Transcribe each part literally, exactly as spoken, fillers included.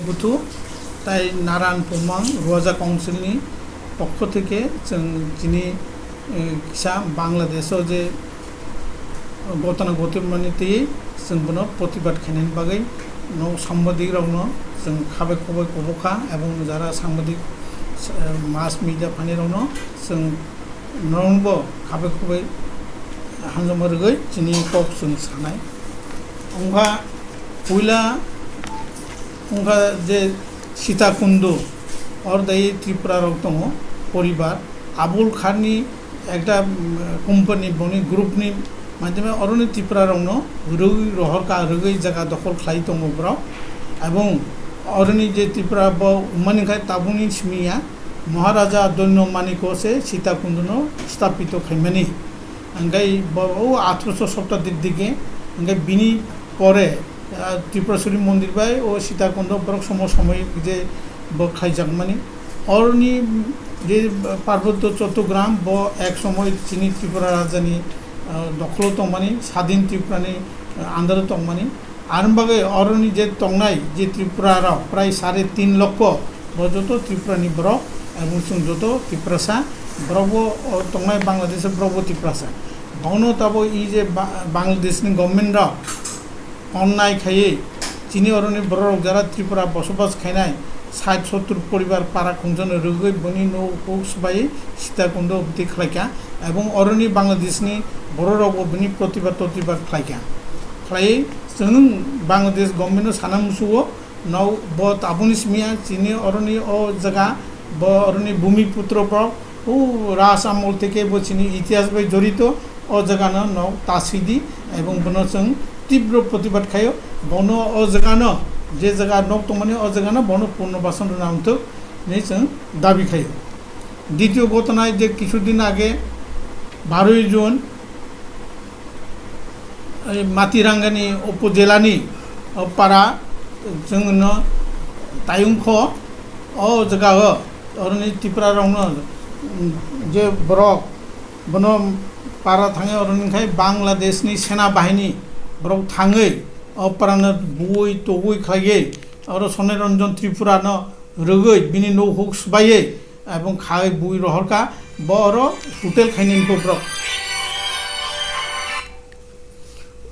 Buthu tai Naran Pumang Roja Council ni pokho theke chwng chini, eh, kisa Bangladesh o je gotana gotimani twi chwng bono protibad khainani bagwi no sambadik rokno chwng khabai khubai kubukha, ebong jara sambadik, eh, mass media phani rokno chwng norokbo khabai khubai hamjakma rwgwi chini kok chwng sanai. Wngkha puila wngkha je Sitakundu, or dai Tripura rok tongo poribar, Abul Kharni ekta, mm, company boni group ni madhyame oroni Tripura rokno rwi rohor ka rwgwi jaga dokhol khlai tongo borok, ebong oroni je Tripura bo umani khai tabukni simi ya Maharaja Doino Maniko se Sitakundu no sthapito khaimani. Hingke bo o athroso soptadir dige, hingke bini pore, ah, Tripurasuri mondir bai o Sitakundo borok somo somoi je bo khaijakmani. Oroni je Parbotyo Chottogram bo ek somoi chini Tripura rajani, ah, dokholo tongmani, sadin Tripurani, ah, andaro tongmani. Aroni bagwi oroni je tongnai je Tripura rok prai sare tin lokho, bo joto Tripura ni borok, ebong chwng joto Tiprasa, borok bo, o tongnai Bangladesh borok bo Tiprasa. Bono tabo i je Ba-, Bangladesh ni government rok onnai khaiwi chini oroni borok rok jara Tripura bosobas khainai sait sottur poribar para khungjakno rwgwi boni nok huk swbai Sitakundo bwtwi khlaikha, ebong oroni Bangladesh ni borok rok bo bini protibad totibad khlaikha. Khlaiwi chwng Bangladesh government no sana musugo, no bo tabukni simi ya chini oroni o jaga, bo oroni bhumi putro borok o Raj Amol theke bo chini itihas bai jorito, o jaga no no tasidi, ebong bono chwng tibro protibad khaio, bono o jaga no je jaga nok tongmani o jaga no bono purno basan rwna wngthok hinwi chwng dabi khaio. Ditio ghotona je kisudin age baroi June, ei Matirangani upojela ni, o para chwngno Tayungkho o jaga o oroni Tripura rokno, mm, je borok bono para thangwi oroni khai Bangladesh ni sena bahini borok thangwi o para no bui togwi khlaiwi oro Sonai Ranjan Tripura no rwgwi bini nok huk swbaiwi ebong khai bui rohorkha, bo oro hotel khainani borok.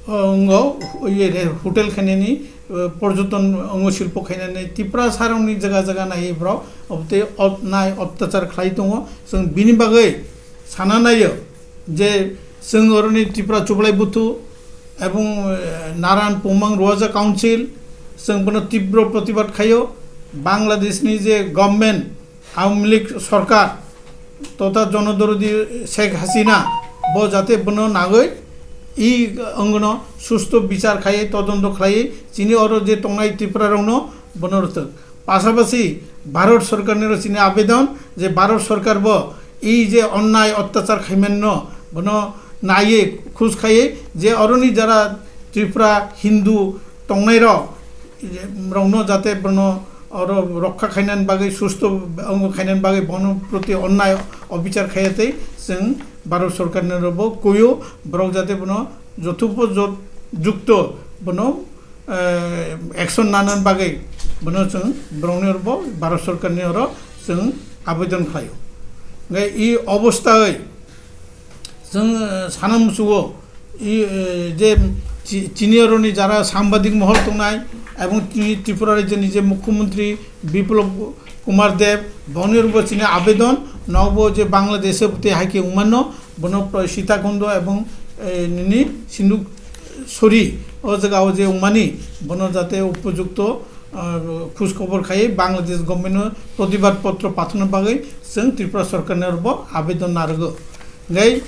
Ongo, oye re, hotel khainani, eh, porjoton ongo silpo khainani Tiprasa rokni jaga jaga naiwi borok obotwi ot-, nai ottachar khlai tongo. Chwng bini bagwi sana naio je chwng oroni Tripura Chublai Buthu ebong, eh, Naran Pumang Roja Council, chwng bono tibro protibad khaio. Bangladesh ni je government, Awami League sorkar totha jonodorodi Sheikh Hasina bo jate bono nagwi i wngno susto bichar khaiwi todonto khlaiwi chini oro je tongnai Tripura rokno bono rwthwk. Pasapasi Bharat sorkar niro chini abedon je Bharat sorkar bo i je onnai ottachar khaimanno bono naiwi khus khaiwi je oroni jara Tripura Hindu tongnai rok, rokno jate bono oro rokha khainani bagwi, susto wngwi khainani bagwi bono proti onnai obichar khaiya tei chwng Bharat sorkar ni robo kuyo borok jate bono jothupo jot-, jukto bono, eh, action nanani bagwi bono chwng borokni robo Bharat sorkar ni oro chwng abedon khlaio. Hingkhe i obosthawi chwng, eh, sana muchugo, i, eh, je chi-, chini oroni jara sambadik mohor tongnai, ebong chini Tripura rajyoni je Mukhyamantri Biplab Kumar Deb, boni rokbo chini abedon, nobo je Bangladesh-o tei hai khe wngmano, bono pro-, Sitakundo ebong, eh, nini Sindhu Sori, o jaga o je wngmani, bono jate upojukto, ah, khoj khobor khai Bangladesh government-no protibad potro pathana bagwi chwng Tripura sorkarni oro bo abedon narwgo. Hingkhe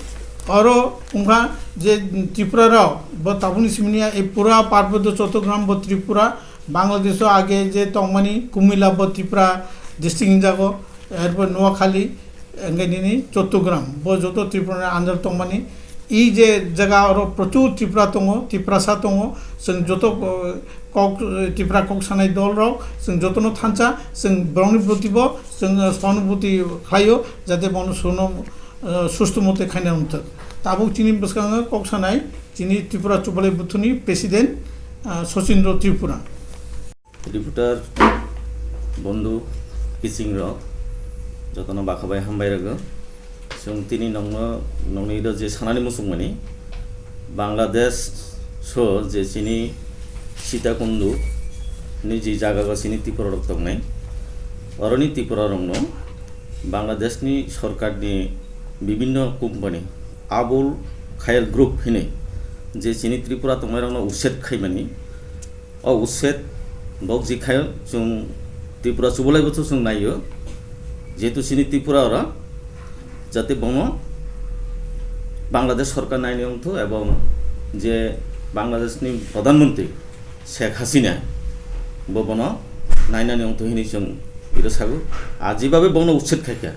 oro wngkha je Tripura rok bo tabukni simi ya, e pura Parbotyo Chottogram bo Tripura, Bangladesh o age je tongmani Kumila bo Tripura district hinjago, erpor Noakhali, hingkhe nini Chottogram bo joto Tripura ni under tongmani. I je jaga oro prochur Tripura tongo, Tiprasa tongo, chwng joto, eh, kok, eh, Tripura kok sanai dol rok, chwng jotono thansa, chwng borokni proti bo chwng, eh, sohanubhuti khlaio, jate bono suno, eh, susto mote khaina wngthok. Tabuk chini bwskango kok sanai chini Tripura Chubalai Buthuni president, eh, Sachindra Tripura. Reporter Bondhu kiching rok jotono bakhabai hambai rwgo. Chwng tini nokno, nokni iro je sanani muchungmani, Bangladesh so je chini Sitakundu ni je jaga o chini Tripura rok tongnai, oroni Tripura rokno Bangladesh ni sorkar ni bibinno company Abul Khair Group hinwi je chini Tripura tongnai rokno uched khaimani, o uched bok jikhayo chwng Tripura chubolai buthu chwng naio, jehetu chini Tripura oro jate bono Bangladesh sorkar naini wngthu ebong je Bangladesh ni Pradhan Mantri Sheikh Hasina bo bono nainani wngthu hinwi chwng iro sago. A jibabe bono uched khaikha,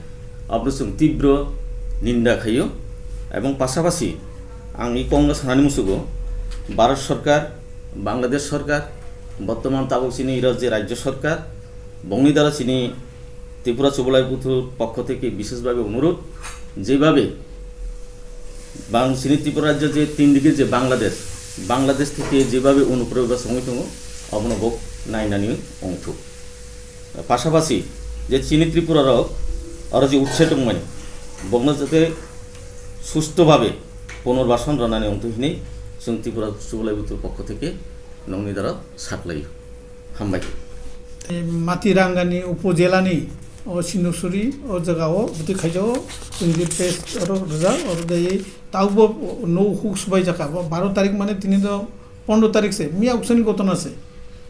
abro chwng tibro ninda khaio ebong pasapasi ang i kongno sanani musugo Bharat sorkar Bangladesh sorkar, bortoman tabuk chini iro je rajyo sorkar, bongni dara chini Tripura Chubolai Buthu pokho theke bishesh bhabe onurudh, jebabe bang chini Tripura rajyo je tin dike je Bangladesh, Bangladesh theke jebabe onuprobebas wngwi tongo, obono bo nainani wngthuk. Pasapasi je chini Tripura rok oro je uched wngmani, bokno jate susto bhabe punarbasan rwnani wngthuk hinwi chwng Tripura Chubolai Buthu pokho theke nokni dara saklaio. Hambai. Matirangani upojelani o Sindusuri o jagao bwtwi khaijao, chwng je press oro rwjak, oro daiwi tabukbo no huk swbaijakha. Bo baro tarik mane tini do pondro tarik se, miya uksani gotona se.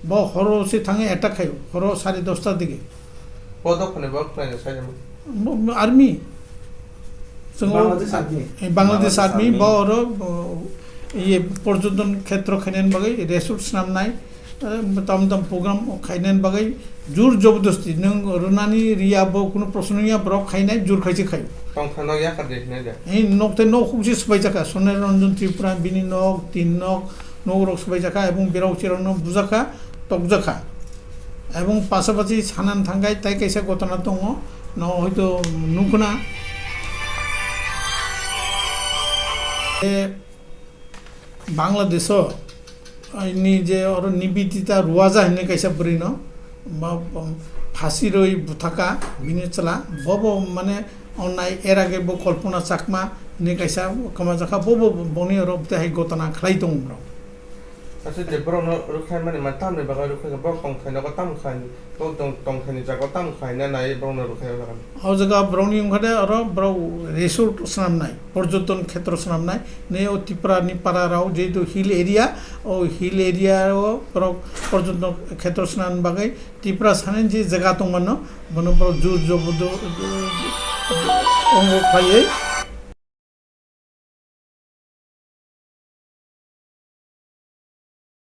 Bo horo se thange attack khaio, horo sare dosta dige. Bo dophani bo khlaina sai namu? Bo, bo army. Chwng o, Bangladesh army. Eh, Bangladesh Bangladesh army, army. Bo oro, bo, iye, porjoton khetro khainani bagwi resort swnamnai, eh, tam tam program khainani bagwi jur jobodasti nwng rwnani riya bo kunu proshno ya, borok khainai jur khaise khaio. Tongthai nok yakar de hinai de. Eh, nok tei nok hukse swbaijakha, Sonia Ranjan Tripura, bini nok, tin nok, nok rok swbaijakha, ebong berok cherokno bujakha, tokjakha. Ebong pasapasi sanan thangkhai tai kaisa gotona tongo, no hoito nukna. E, Bangladesh o, aini je oro Nibitita Ruwaza hinwi kaisa bwrwi no, ba, ba, phasi rwi buthaka bini chwla, bobo mane onnai era ge bo Kalpana Chakma hinwi kaisa kwmajakha, bobo boni oro tei hai gotona khlai tongo borok. Aswk je borokno rwkhlai mani man tamni bagwi rwkhlai kha, borok tongthai nogo tamo khai, borok tong-, tongthaini jaga tamo khai na nai borokno rwkhlai o jaga. O jaga borokni wngkha de oro borok resort swnamnai, porjoton khetro swnamnai, ne o Tripura ni para rao jehetu hill area, o hill area o borok porjoton khetro swnamna bagwi Tripura sani je jaga tongmano, bono borok jur jobodo, ongo khlaiwi.